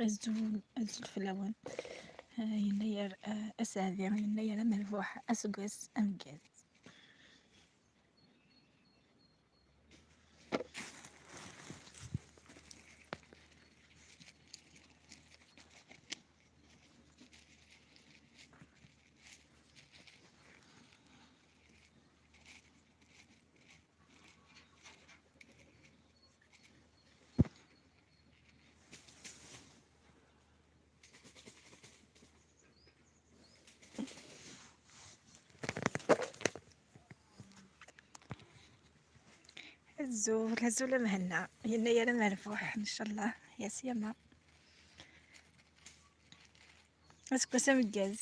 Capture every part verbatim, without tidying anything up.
Azul, azul fell-awen. Ah, yennayer, ah, aseɛdi, yennayer amerbuḥ, aseggas ameggaz. Azul, azul a Mhenna. Yennayer amerbuḥ, ncallah. Ya siyama. Aseggas ameggaz.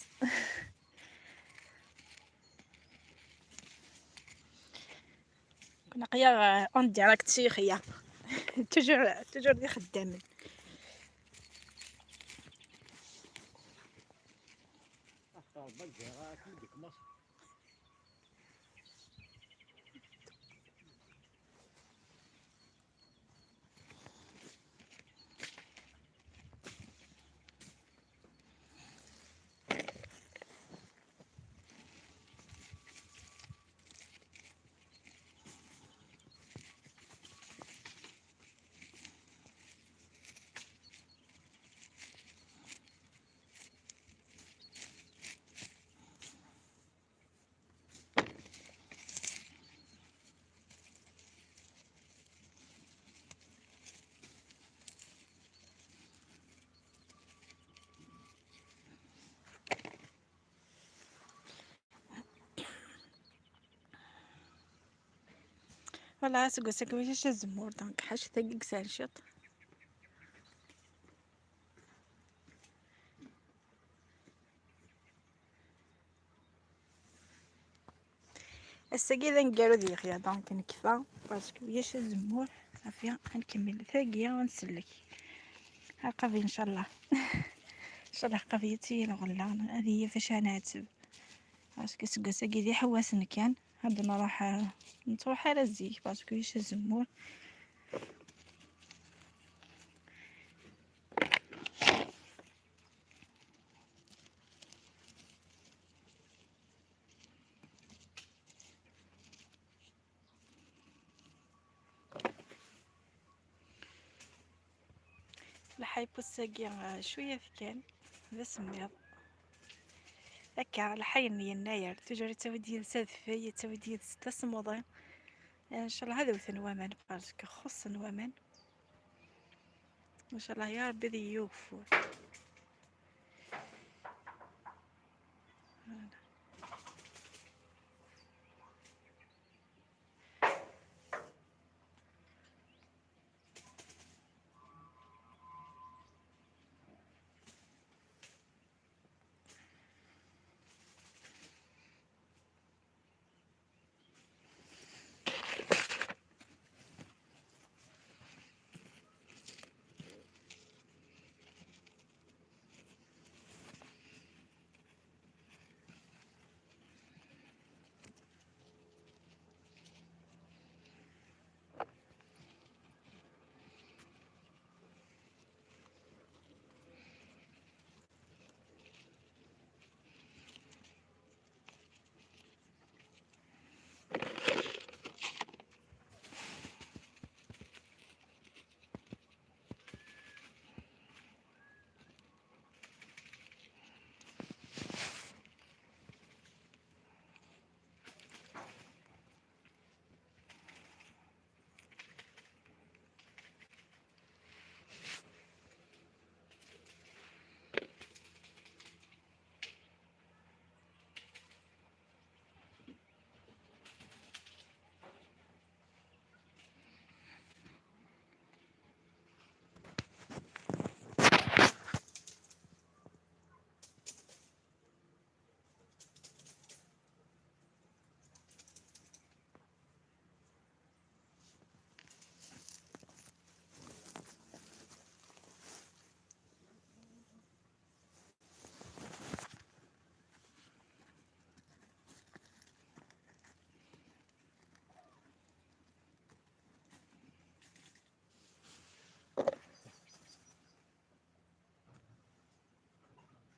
Kunaqya en direct si Yaxya. Toujours, toujours d ixeddamen. Voilà, aseggas-agi ulac azemmur, donc ḥaca tagi yesɛan ciṭ. Ass-agi d aneggaru di Yaxya, donc nekfa, parce que ulac azemmur, safi, ad nkemmel tagi, ad nsellek. Aqabi, ncallah. Ncallah, aqabi ad tili lɣella, ad yaf acu ad nɛetteb. Parce que aseggas-agi d iḥewwasen kan, ad nruḥ, eh, nettruḥ ara zik, parce que ulac azemmur. Lḥay n wass-agi, ah, cwiya kan, d asemmiḍ. Akka, lḥay n yennayer, toujours yettawi-d yid-s adfel, yettawi-d yid-s tasmuḍi. Ncallah ad wten waman, parce que xuṣṣen waman. Ncallah ya Rebbi ad iyi-yugfur. Voilà.